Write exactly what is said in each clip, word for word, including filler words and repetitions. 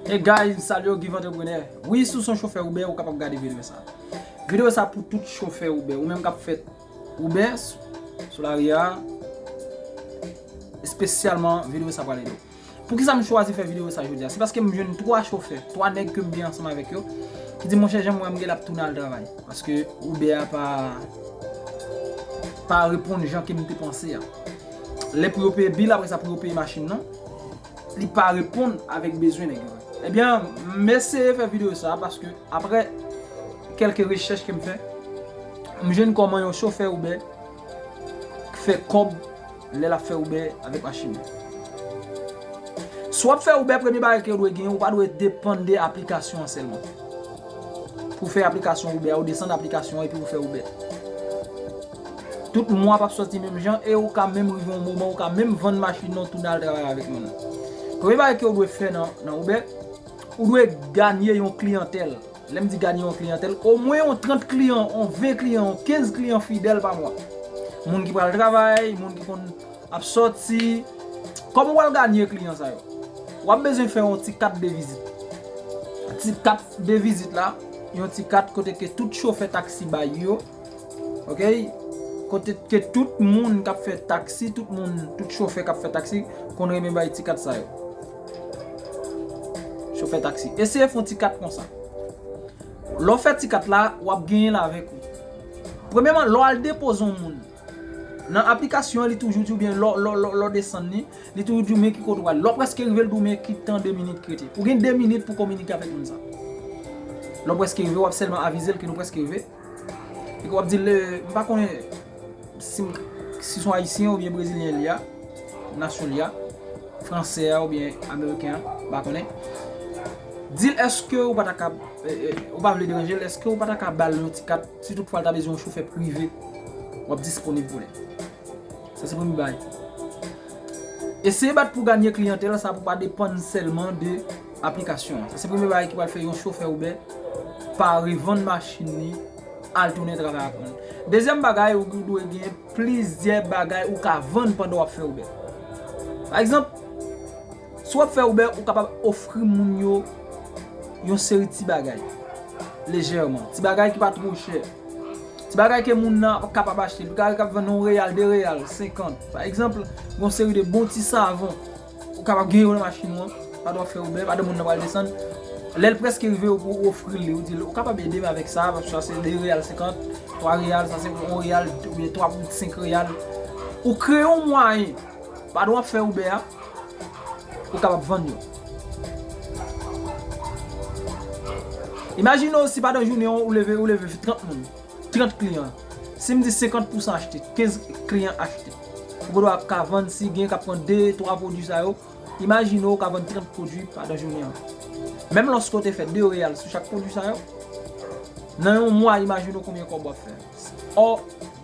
Hey guys, m salye w, Give Entrepreneur. Wi, si w se yon chofè Uber, ou kapab gade videyo sa. Videyo sa pou tout chofè Uber, ou menm k ap fè Uber sou lari a, espesyalman videyo sa pral ede w. Poukisa m chwazi fè videyo sa jodi a? Se paske m jwenn twa chofè, twa nèg ke m byen ansanm avèk yo, ki di, monchè, jan m wè m gen l ap tounen al travay. Paske Uber a pa, pa reponn jan ke m te panse a. Lè pou yo peye bil, apre sa pou yo peye machin nan, li pa reponn avèk bezwen nèg yo. Ebyen, m eseye fè videyo sa paske apre kèlke rechèch ke m fè, m jwenn kòman yon chofè Uber fè kòb lè l ap fè Uber avèk machin li. Si w ap fè Uber, premye bagay ke w dwe gen, ou pa dwe depann de aplikasyon an sèlman. Pou fè aplikasyon Uber a, ou desann aplikasyon an epi ou fè Uber. Tout mwa p ap sòti menm jan e ou ka menm rive yon moman, ou ka menm vann machin nan, ou tounen al travay avèk moun nan. Premye bagay ke w dwe fè nan, nan Uber, ou dwe ganye yon kliyantèl. Lè m di ganye yon kliyantèl, omwen yon trant kliyan, yon ven kliyan, yon kenz kliyan fidèl pa mwa. Moun ki pral travay, moun ki konn ap sòti. Kòman w pral ganye kliyan sa yo? W ap bezwen fè yon ti kat de vizit. Ti kat de vizit la, yon ti kat kote ke tout chofè taksi bay yo. Oke? Kote ke tout moun k ap fè taksi, tout moun, tout chofè k ap fè taksi konn renmen bay ti kat sa yo. Chofè taksi. Eseye fè yon ti kat konsa. Lè w fè ti kat la, w ap genyen l avèk ou. Premyèman, lè w al depoze yon moun, nan aplikasyon an, li toujou di w byen, lè w, lè w, lè w, lè w desann li, li toujou di w men ki kote w al. Lè w prèske rive, l di w men ki tan de minit ki rete. Ou gen de minit pou kominike avèk moun sa. Lè w prèske rive, w ap sèlman avize l ke nou prèske rive. Epi w ap di l, m pa konnen si, si se yon Ayisyen oubyen Brezilyen li a, nasyon li a, Fransè a oubyen Ameriken an, m pa konnen. Di l èske ou pa ta ka, e, e, ou pa vle deranje l, èske ou pa ta ka ba l yon ti kat, si toutfwa l ta bezwen yon chofè prive, w ap disponib pou li. Sa se premye bagay. Eseye bat pou ganye kliyantèl sa pou pa depann sèlman de aplikasyon an. Sa se premye bagay ki pral fè yon chofè Uber pa revann machin li al tounen travay ak moun. Dezyèm bagay, ou dwe gen plizyè bagay ou ka vann pandan w ap fè Uber. Pa egzanp, si w ap fè Uber, ou kapab ofri moun yo yon seri ti bagay. Lejèman. Ti bagay ki pa twò chè. Ti bagay ke moun nan kapab achte. Li ka, ka vann yon reyal, de reyal, senkant. Pa egzanp, yon seri de bon ti savon. Ou kapab gen yo nan machin ou an. Pandan w ap fè Uber, pandan moun nan pral desann. Lè l prèske rive, ou, ou ofri l li, ou di l, ou kapab ede m avèk sa, paske sa se de reyal senkant, twa reyal, sa se yon reyal, oubyen twa poud senk reyal. Ou kreye yon mwayen, pandan w ap fè Uber a, ou kapab vann yo. Imajine w si pandan jounen an, ou leve, ou leve trant moun, trant kliyan. Si m di senkant pousan achte, kenz kliyan achte. Ou gendwa ka vann, si gen k ap pran de, twa pwodui sa yo, imajine w ka vann trant pwodui pandan jounen an. Menm lòske w te fè de reyal sou chak pwodui sa yo, nan yon mwa, imajine w konbyen kòb w ap fè. Ò,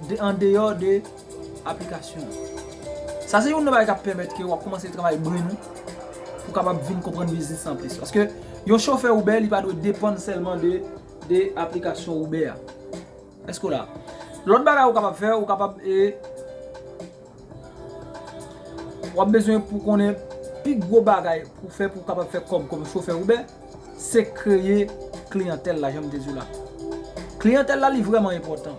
de, andeyò de aplikasyon an. Sa se youn nan bagay k ap pèmèt ke w ap kòmanse travay bren ou pou w kapab vin konprann biznis lan plis. Paske yon chofè Uber, li pa dwe depann sèlman de, de aplikasyon Uber a. Èske w la? Lòt bagay ou kapab fè, ou kapab, e, w ap bezwen pou konnen pi gwo bagay pou fè pou w kapab fè kòb kòm chofè Uber, se kreye kliyantèl la, jan m te di w la. Kliyantèl la, li vrèman enpòtan.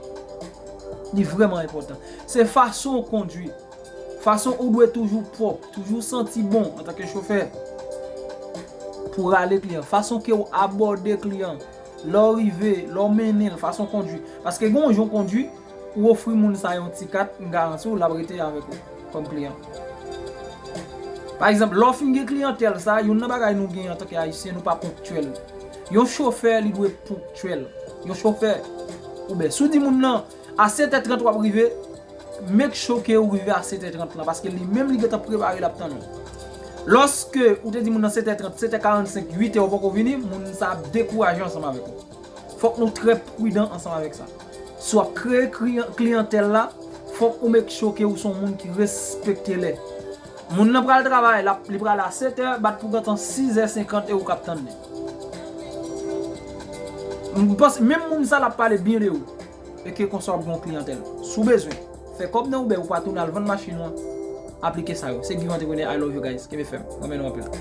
Li vrèman enpòtan. Se fason w kondui. Fason ou dwe toujou pwòp, toujou santi bon antanke chofè pou rale kliyan. Fason ke w abòde kliyan, lè w rive, lè w mennen l, fason w kondui. Paske gen yon jan w kondui, ou ofri moun sa yon ti kat, m garanti w, l ap rete avèk ou kòm kliyan. Pa egzanp, lè w fin gen kliyantèl sa, youn nan bagay nou gen antanke Ayisyen, nou pa ponktyèl. Yon chofè, li dwe ponktyèl. Yon chofè, oubyen, si w di moun nan, a sèt è trant w ap rive, make sure ke ou rive a sèt è trant lan, paske li menm li gentan prepare, l ap tann ou. Lòske ou te di moun nan sèt è trant, sèt è karannsenk, uit è ou poko vini, moun sa ap dekouraje ansanm avèk ou. Fòk nou trè pridan ansanm avèk sa. Si w ap kreye kliyan-, kliyantèl la, fòk ou make sure ke ou se yon moun ki respekte lè. Moun nan pral travay, l ap, li prale a sèt è, bat pou gentan sis è senkant e ou k ap tann li. M panse, menm moun sa l ap pale byen de ou. E ke konsa w ap gen yon kliyantèl. Si w bezwen fè kòb nan Uber, ou pa tounen al vann machin ou an, aplike sa yo. Se Give Entrepreneur, I love you guys. Kenbe fèm. Mwen renmen nou anpil.